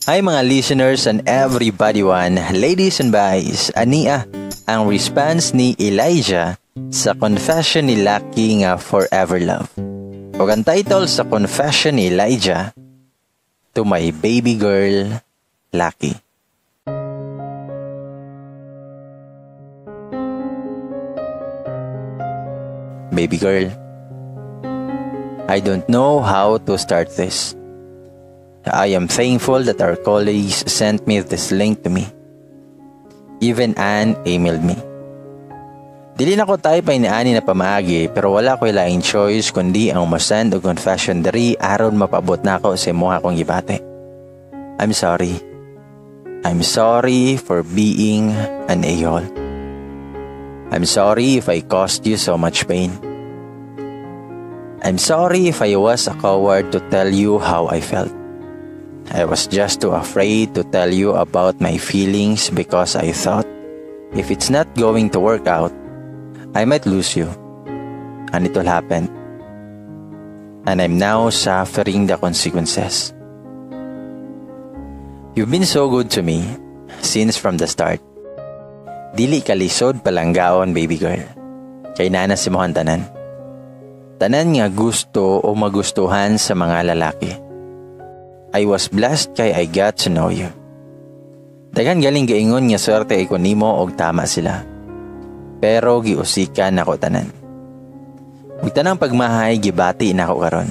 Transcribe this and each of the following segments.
Hi, mga listeners and everybody one, ladies and guys, ania ang response ni Elijah sa confession ni Lucky nga Forever Love. Ug ang title sa confession ni Elijah, "To My Baby Girl, Lucky." Baby girl, I don't know how to start this. I am thankful that our colleagues sent me this link to me. Even Anne emailed me. Dili na ko tayo pa iniani na pamaagi, pero wala ko'y laing choice kundi ang mosend og confession diri aron mapabot nako sa imuha kong gibati. I'm sorry. I'm sorry for being an a-hole. I'm sorry if I caused you so much pain. I'm sorry if I was a coward to tell you how I felt. I was just too afraid to tell you about my feelings because I thought if it's not going to work out, I might lose you. And it will happen. And I'm now suffering the consequences. You've been so good to me since from the start. Dili ka lisod palanggaon, baby girl. Kay naa na sa imohang tanan. Tanan nga gusto o magustuhan sa mga lalaki. I was blessed kay I got to know you. Daghan galing gaingon nga swerte ko nimo og tama sila. Pero giusikan nako tanan. Ug tanang pagmahay gibati nako karon.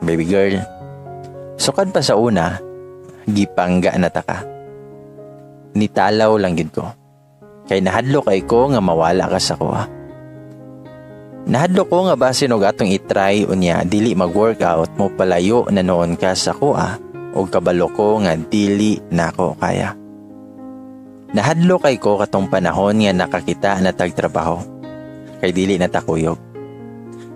Baby girl, sukad pa sa una, gipangga na ta ka. Nitalaw lang gid ko. Kay nahadlok kay ko nga mawala ka sa kuha. Nahadlok ko nga basin og atong i-try unya dili mag-workout, mo palayo na noon ka sa kuha og kabalo ko nga dili nako kaya. Nahadlok kay ko katong panahon nga nakakita na tagtrabaho kay dili na takuyog.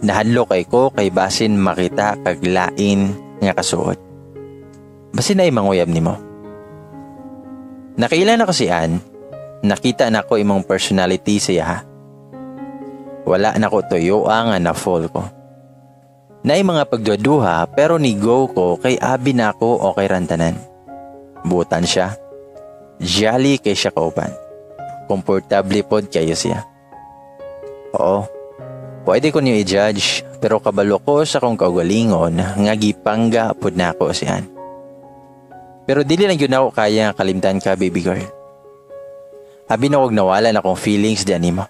Nahadlok kay ko kay basin makita kag lain nga kasuod. Basin ay manguyab nimo. Nakaila na ko si Ann, nakita na ko imong personality siya ha. Wala na ko tuyo nga na-fall ko. Naay mga pagduduha pero ni go ko kay abi na ko okay rantanan. Butan siya. Jolly kay siya kauban. Komportable pod kayo siya. Oo, pwede ko niyo i-judge pero kabalo ko sa kong kaugalingon nga gipangga pod nako si Ann. Pero dili lang yun ako kaya nga kalimtan ka, baby girl. Abi na kog nawala na akong feelings di animo.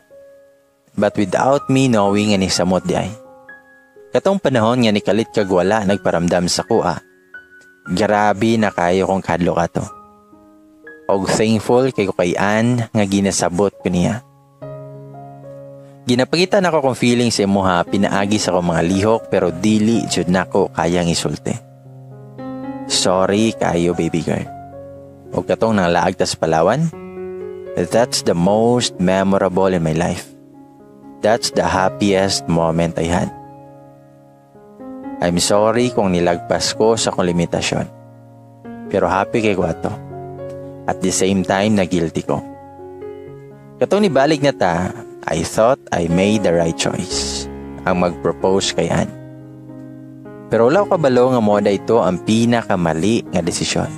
But without me knowing nga nisamot di ay. Katong panahon nga nikalit kag wala nagparamdam sa kuha. Grabe na kayo kong kadlo ka to. Og thankful kay ko kay Ann nga ginasabot ko niya. Ginapakita nako kong feelings sa imuha pinaagi sa akong mga lihok pero dili jud nako kayang isulti. Sorry kayo, baby girl. Og katong nanglaag tas Palawan, that's the most memorable in my life. That's the happiest moment I had. I'm sorry kung nilagpas ko sa akong limitasyon. Pero happy kay ko ato. At the same time, na guilty ko. Katong nibalik na ta, I thought I made the right choice. Ang mag-propose kay Ann. Pero wala ko kabalo nga moda ito ang pinakamali nga desisyon.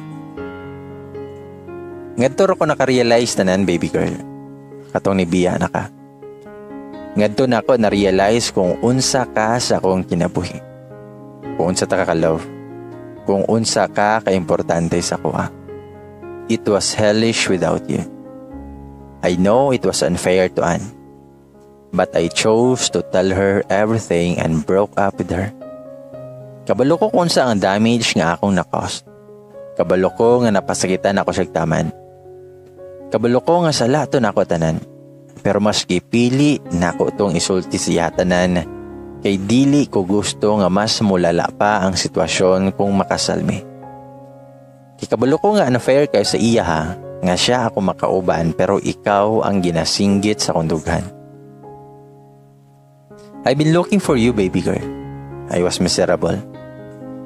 Ngadto ra ko nakarealize tanan, baby girl. Katong nibiya na ka. Ngadto na ako na-realize kung unsa ka sa akong kinabuhi. Kung unsa ta ka ka-love. Kung unsa ka ka-importante sa kuha. It was hellish without you. I know it was unfair to Ann. But I chose to tell her everything and broke up with her. Kabalo ko kung sa ang damage nga akong na-cost. Kabalo ko nga napasakitan ako sa taman. Kabalo ko nga sala to nako tanan. Pero mas gipili nako tong isulti siya tanan kay dili ko gusto nga mas mulala pa ang sitwasyon kung makasalmi. Kay kabalo ko nga unfair kay sa iya ha, nga siya ako makauban pero ikaw ang ginasinggit sa kundughan. I've been looking for you, baby girl. I was miserable.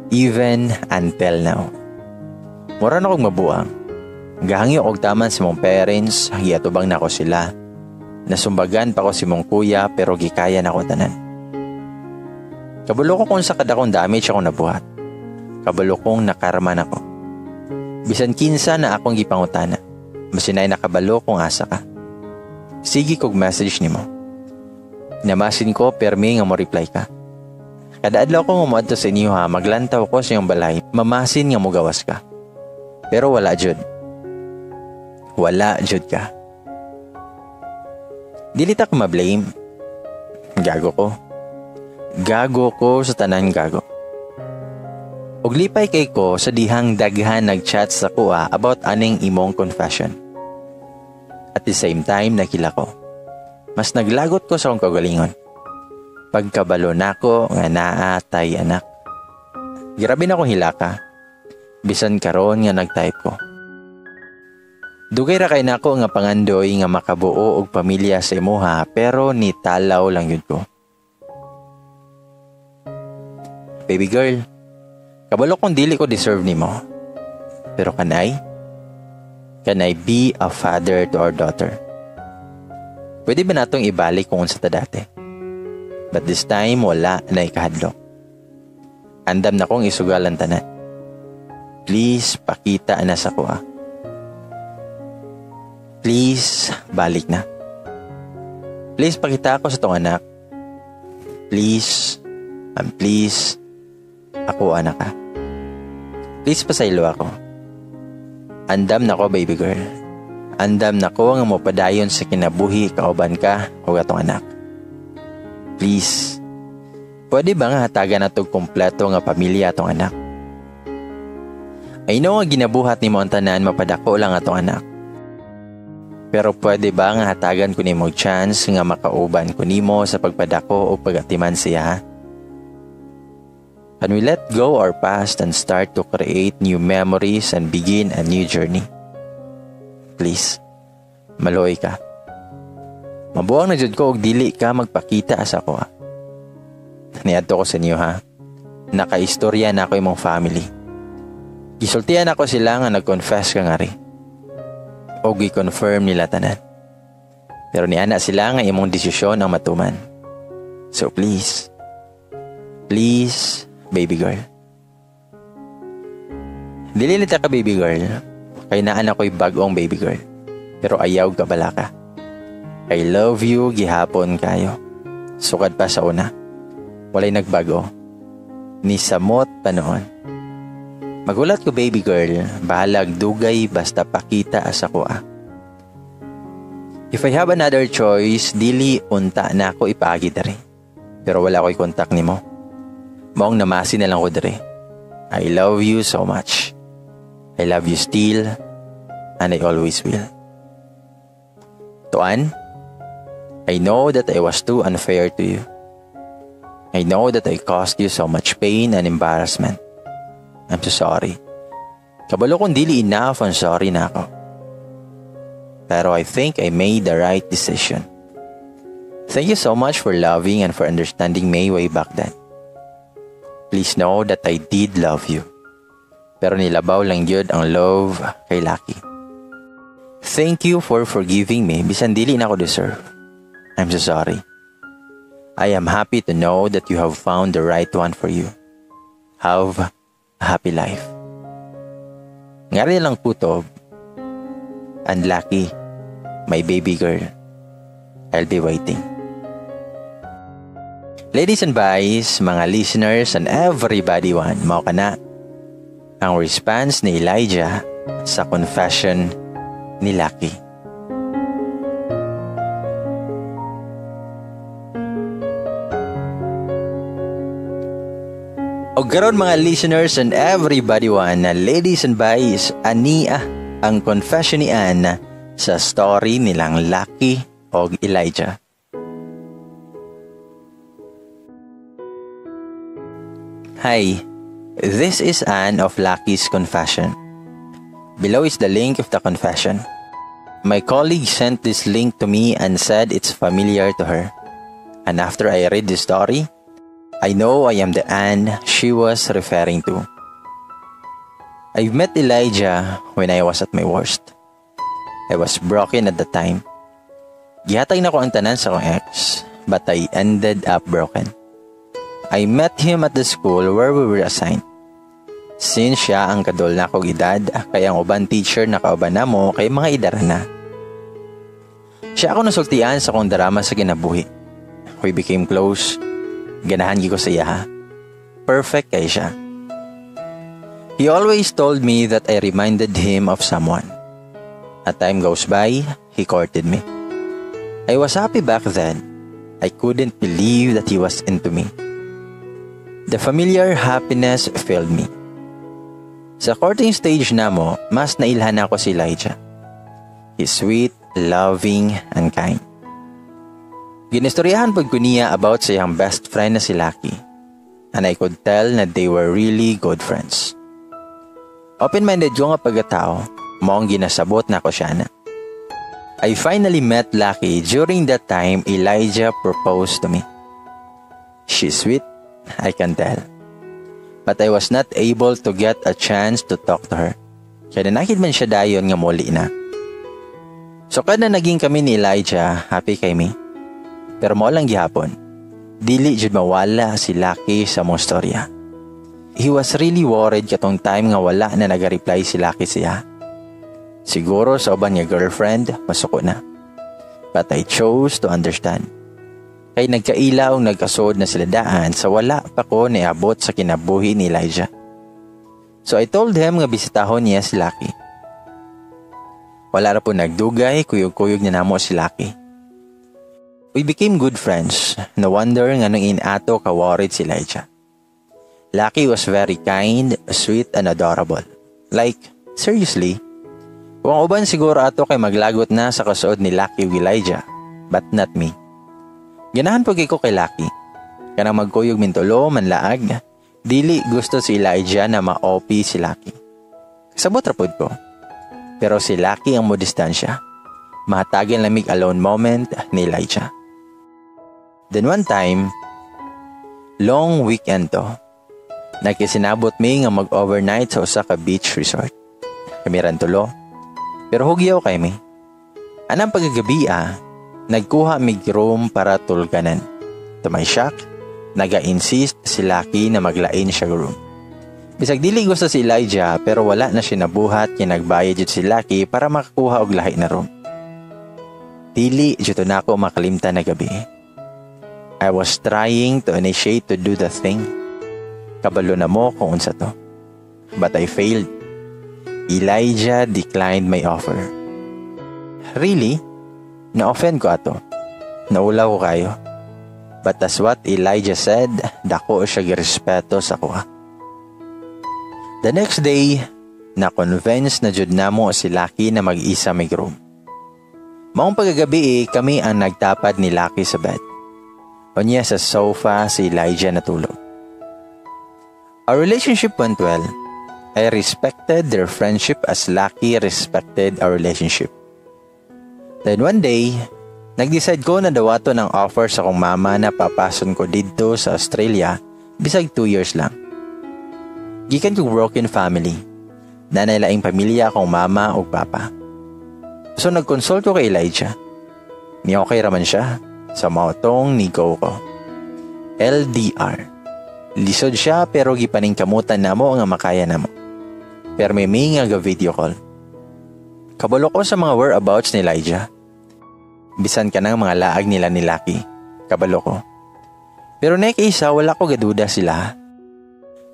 Even until now. Mura na kong mabuang. Gahangyo og taman sa mong parents, giatubang nako sila. Nasumbagan pa ko si mong kuya pero gikaya nako tanan. Kabalo ko kung sa kadakong damage ako nabuhat. Kabalo kong nakarman ako. Bisan kinsa na akong gipangutana, masinay nakabalo kung asa ka. Sige kog message nimo. Namasin ko permi nga mo reply ka. Kada adlaw ko nga moadto sa inyo ha, maglantaw ko sa iyong balay, mamasin nga mogawas ka. Pero wala jud. Wala jud ka. Dili ta ko ma-blame. Gago ko. Gago ko sa tanan gago. Og lipay kay ko sa dihang daghan nag-chat sa kuha about aning imong confession. At the same time, nakila ko. Mas naglagot ko sa akong kagalingon. Pagkabalo nako nga naa tay anak. Grabe na akong hilaka. Bisan karon nga nag-type ko. Dugay ra kay nako nga pangandoy nga makabuo og pamilya sa imuha pero nitalaw lang yun ko. Baby girl, kabalo kong dili ko deserve nimo. Pero can I be a father to our daughter? Pwede ba natong ibalik kung unsa ta dati? But this time, wala na ikahadlok. Andam na kong isugal ang tanan. Please, pakita na sa kuha. Please, balik na. Please, pakita ako sa tong anak. Please, and please, ako anak ka. Please, pasaylo ako. Andam na ko, baby girl. Andam na ko nga mopadayon sa kinabuhi kauban ka o atong anak. Please, pwede ba nga hatagan na tog kompleto nga pamilya atong anak? I know nga ginabuhat ni mo ang tanan mapadako lang atong anak. Pero pwede ba nga hatagan ko nimo chance nga makauban ko nimo sa pagpadako o pagatiman siya? Can we let go our past and start to create new memories and begin a new journey? Please, maluoy ka. Mabuang na jud ko og dili ka magpakita sa ako. Niadto ko sa inyo ha. Nakaistorya na ako imong family. Gisultian ako sila nga nag-confess ka nga ri. O gi-confirm nila tanan. Pero niana sila nga imong desisyon ang matuman. So please, please, baby girl. Dili nita ka baby girl. Kay naan ako'y bag-ong baby girl. Pero ayaw ka bala ka. I love you gihapon kayo. Sukad pa sa una. Walay nagbago. Ni samot pa noon. Magulat ko baby girl, bahalag dugay basta pakita asa ko ah. If I have another choice, dili unta na ako ipaagi dere. Pero wala ko'y kontak nimo. Maong namasi na lang ko dere. I love you so much. I love you still, and I always will. Tuan, I know that I was too unfair to you. I know that I caused you so much pain and embarrassment. I'm so sorry. Kabalo kong dili enough ang sorry na ako. Pero I think I made the right decision. Thank you so much for loving and for understanding me way back then. Please know that I did love you. Pero nilabaw lang yun ang love kay Lucky. Thank you for forgiving me bisan dili na ako deserve. I'm so sorry. I am happy to know that you have found the right one for you. Have a happy life. Ngari lang kutob. And Lucky, my baby girl, I'll be waiting. Ladies and boys, mga listeners and everybody one, mao ka na ang response ni Elijah sa confession ni Lucky. O karon mga listeners and everybody one, ladies and boys, ania ang confession ni Ann sa story nilang Lucky og Elijah. Hi, this is Ann of Lucky's Confession. Below is the link of the confession. My colleague sent this link to me and said it's familiar to her. And after I read the story, I know I am the Ann she was referring to. I've met Elijah when I was at my worst. I was broken at the time. Gihatag na ko ang tanan sa akong ex, but I ended up broken. I met him at the school where we were assigned. Since siya ang kadol na kog edad, kay ang uban teacher na kauban namo kay mga idara na. Siya ako nasultian sa akong drama sa kinabuhi. We became close. Ganahan ko sa iya ha. Perfect kay siya. He always told me that I reminded him of someone. As time goes by, he courted me. I was happy back then. I couldn't believe that he was into me. The familiar happiness filled me. Sa courting stage namo, mas nailhan ako si Elijah. He's sweet, loving, and kind. Ginistoryahan pud ko niya about sa iyang best friend na si Lucky. And I could tell na they were really good friends. Open-minded ko nga pagkatao, maong ginasabot na ko siya na. I finally met Lucky during that time Elijah proposed to me. She's sweet, I can tell. But I was not able to get a chance to talk to her. Kaya nanakid man siya dayon nga muli na. So kada naging kami ni Elijah, happy kay mi. Pero mao lang gihapon. Dili jud mawala si Lucky sa mong storya. He was really worried katong time nga wala na naga-reply si Lucky siya. Siguro sa uban nga girlfriend, masuko na. But I chose to understand. Kay nagkaila og nagkasod na sila daan sa wala pa ko niabot sa kinabuhi ni Elijah. So I told him nga bisitahon niya si Lucky. Wala ra po nagdugay, kuyog-kuyog na namo si Lucky. We became good friends. No wonder nga nung inato ka-worried si Elijah. Lucky was very kind, sweet, and adorable. Like, seriously, kung ang uban siguro ato kay maglagot na sa kasuod ni Lucky ug Elijah, but not me. Ganahan pag ko kay Lucky. Kanang magkuyog mintulo, manlaag, dili gusto si Elijah na ma-OP si Lucky. Sabot ra pud ko. Pero si Lucky ang mo distansya. Mahatagan lamig alone moment ni Elijah. Then one time, long weekend to, nagkisinabot mi nga mag-overnight sa usa ka beach resort. Kami ran tulo. Pero hugyaw kay mi. Anang pagkagabi ah, nagkuha mig room para tulganan. To my shock, naga-insist si Lucky na maglain siya room. Bisag dili gusto si Elijah, pero wala na siya nabuhat kay nagbayad jud si Lucky para makakuha og lahi na room. Dili jud nako makalimtan na gabi. I was trying to initiate to do the thing. Kabalo na mo kung unsa to. But I failed. Elijah declined my offer. Really? Na-offend ko ato. Naulaw ko kayo. But as what Elijah said, dako siya girespeto sa kuha. The next day, na-convince na jud namo si Lucky na mag-isa may room. Maong pagkagabi eh, kami ang nagtapad ni Lucky sa bed. Unya sa sofa si Elijah natulog. Our relationship went well. I respected their friendship as Lucky respected our relationship. Then one day, nag-decide ko na dawato ng offer sa akong mama na papason ko didto sa Australia bisag 2 years lang. Gikan kog broken family. Nanay laing pamilya akong mama ug papa. So nag-consult ko kay Elijah. Ni okay raman siya. Sa mautong ni go ko. LDR. Lisod siya pero gipaningkamutan namo nga makaya namo. Pero may may nga ga video call. Kabalo ko sa mga whereabouts ni Elijah. Bisan ka ng mga laag nila ni Lucky. Kabalo ko. Pero next isa, wala ko gaduda sila.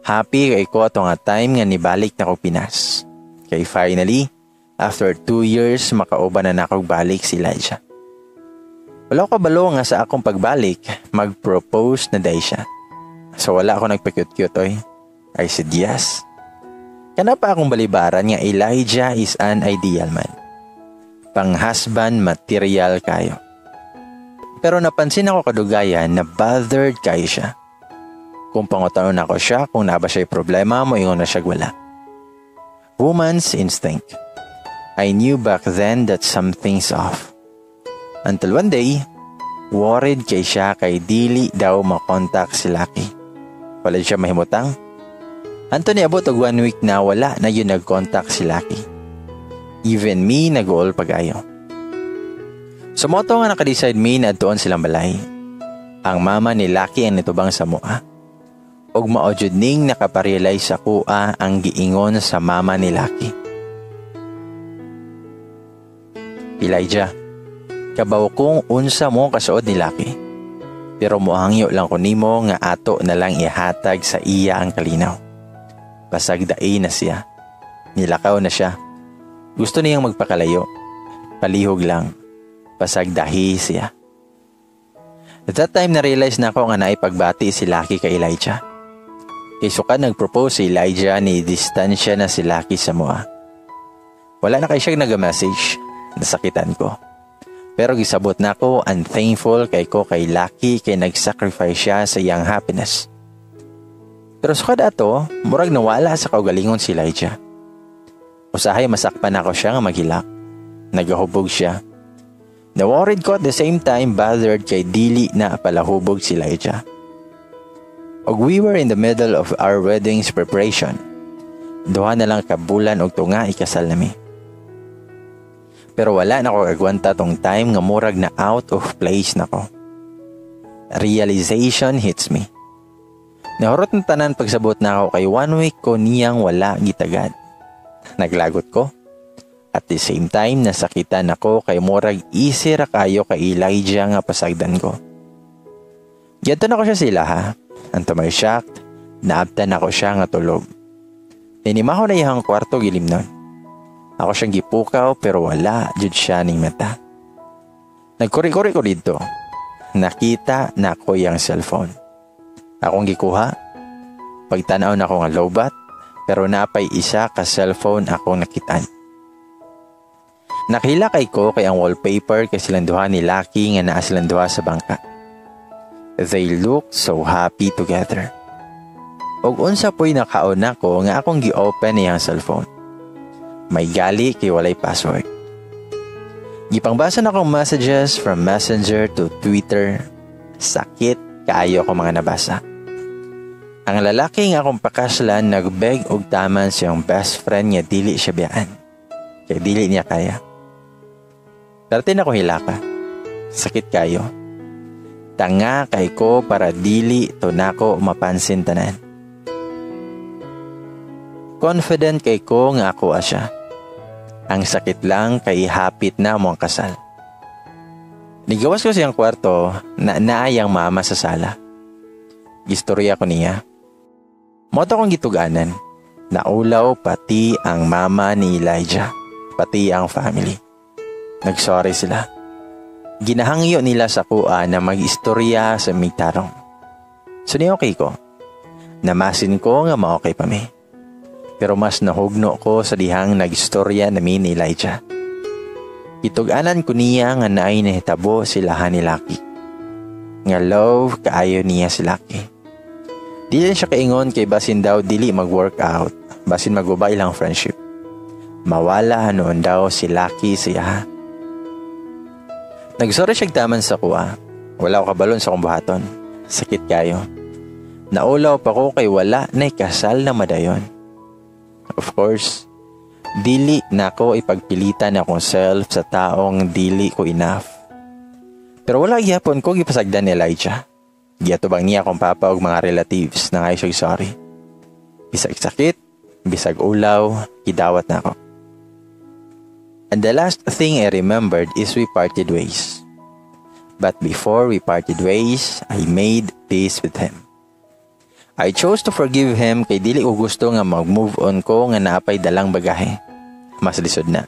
Happy kay ko ato nga time nga nibalik na ko Pinas. Kay finally, after 2 years, makauban na nako balik si Elijah. Wala ko kabalo nga sa akong pagbalik, mag-propose na day siya. So wala ako nagpa-cute-cute oy. I said yes. Kana pa akong balibaran nga Elijah is an ideal man. Pang-husband material kayo. Pero napansin ako kadugayan na bothered kayo siya. Kung pangutanon ako siya kung naa ba siya problema mo, ingon na siya wala. Woman's instinct. I knew back then that something's off. Until one day, worried kay siya kay dili daw makontak si Lucky. Wala siya mahimutang. Anto niabot og one week na wala na yun nag-contact si Lucky. Even me, nag-uol pagayo. So moto nga naka-decide me na adtuon silang balay. Ang mama ni Lucky ang nitubang sa mua. Ug mao jud ning nakaparealize sa akoa ang giingon sa mama ni Lucky. Elijah, kabaw kong unsa mo kasuod ni Lucky. Pero mohangyo lang ko nimo nga ato na lang ihatag sa iya ang kalinaw. Basag dai na siya. Nilakaw na siya. Gusto niyang magpakalayo. Palihog lang. Basag dahi siya. At that time na-realize na ako nga naipagbati si Lucky kay Elijah. Kay suka nag-propose si Elijah ni distansya na si Lucky sa mua. Wala na kay siya nag-message. Nasakitan ko. Pero gisabot na ako and thankful kay ko kay Lucky kay nag-sacrifice siya sa iyang happiness. Pero sukad ato, murag nawala sa kaugalingon si Elijah. Usahay masakpan ako siya nga maghilak. Nagahubog siya. Na-worried ko, at the same time bothered kay dili na palahubog si Elijah. Og we were in the middle of our wedding's preparation. 2 na lang ka bulan og tunga ikasal nami. Pero wala na ko agwanta tong time nga murag na out of place na ko. Realization hits me. Nahurot na tanan pagsabot na ako kay 1 week ko niyang wala gitagad. Naglagot ko. At the same time, nasakitan ako kay murag easy ra kayo kay Elijah nga pasagdan ko. Giadto na ko siya sila ha. And to my shock, naabtan ako siya nga tulog. Ninimaho na iyang kwarto gilim nun. Ako siyang gipukaw pero wala jud siya ning mata. Nagkuri-kuri ko dito. Nakita na ako iyang cellphone. Akong gikuha. Pagtanaw na ako nga lowbat, pero napay isa ka cellphone akong nakitaan. Nakila kay ko kay ang wallpaper kay silang duha ni Lucky nga naa silang duha sa bangka. They look so happy together. Og unsa po'y nakaon nako nga akong gi-open iyang cellphone. May gali kay walay password. Gipangbasa na akong messages from Messenger to Twitter. Sakit kaayo ako mga nabasa. Ang lalaki nga akong pakaslan nagbeg og taman siyang best friend nga dili siya biyaan. Kay dili niya kaya. Perti na ko hilaka. Sakit kayo. Tanga kay ko para dili to nako mapansin tanan. Confident kay ko nga ako siya. Ang sakit lang kay hapit na mo ang kasal. Nigawas ko siyang kwarto na naayang mama sa sala. Gistorya ko niya. Moto kong gituganan. Naulaw pati ang mama ni Elijah, pati ang family. Nagsorry sila. Ginahangyo nila sa kuha na mag-istorya sa migtarong. So ni okay ko. Namasin ko nga ma-okay pa mi. Pero mas nahugno ko sa dihang nag-istorya nami ni Elijah. Gitug-anan ko niya nga naay nahitabo sila ni Lucky. Nga love kaayo niya si Lucky. Dili siya kaingon kay basin daw dili mag-workout, basin maguba ilang friendship. Mawala noon daw si Lucky siya. Nagsorry siya taman sa kuha. Wala ko kabalon sa akong buhaton. Sakit kayo. Naulaw pa ko kay wala na kasal na madayon. Of course, dili na ko ipagpilitan akong self sa taong dili ko enough. Pero wala gihapon ko gipasagdan ni Elijah. Giatubang niya akong papa og mga relatives na ngay siya'g sorry. Bisag sakit, bisag ulaw, gidawat na ako. And the last thing I remembered is we parted ways. But before we parted ways, I made peace with him. I chose to forgive him kay dili ko gusto nga mag-move on ko nga naapay dalang bagahe. Mas lisod na.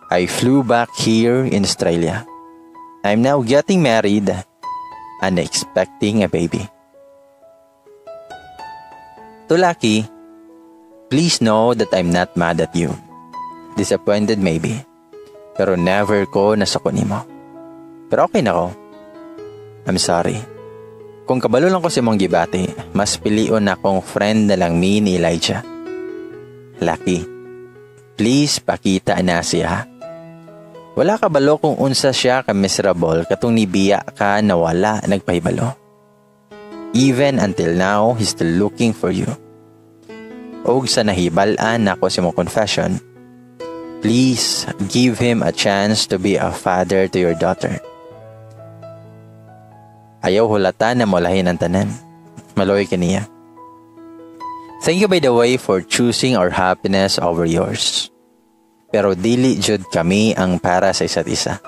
I flew back here in Australia. I'm now getting married and expecting a baby. To Lucky, please know that I'm not mad at you. Disappointed maybe, pero never ko nasuko nimo. Pero okay na ko. I'm sorry. Kung kabalo lang ko sa imong gibati, mas pilion na akong friend na lang mi ni Elijah. Lucky, please pakita na siya. Wala ka balo kung unsa siya ka miserable katong nibiya ka na wala nagpahibalo. Even until now, he's still looking for you. Og sa nahibal-an nako sa imong confession, please give him a chance to be a father to your daughter. Ayaw hulata na mulahin ang tanan. Maluoy ka niya. Thank you, by the way, for choosing our happiness over yours. Pero dili jud kami ang para sa isa't isa.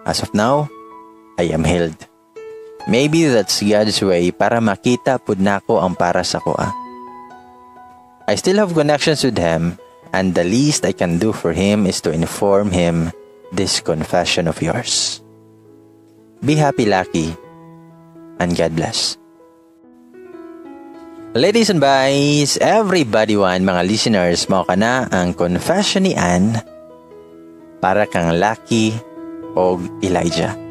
As of now, I am healed. Maybe that's God's way para makita pud nako ang para sa akoa. I still have connections with him, and the least I can do for him is to inform him this confession of yours. Be happy, Lucky, and God bless. Ladies and boys, everybody one, mga listeners, mao kana ang confession ni Anne para kang Lucky og Elijah.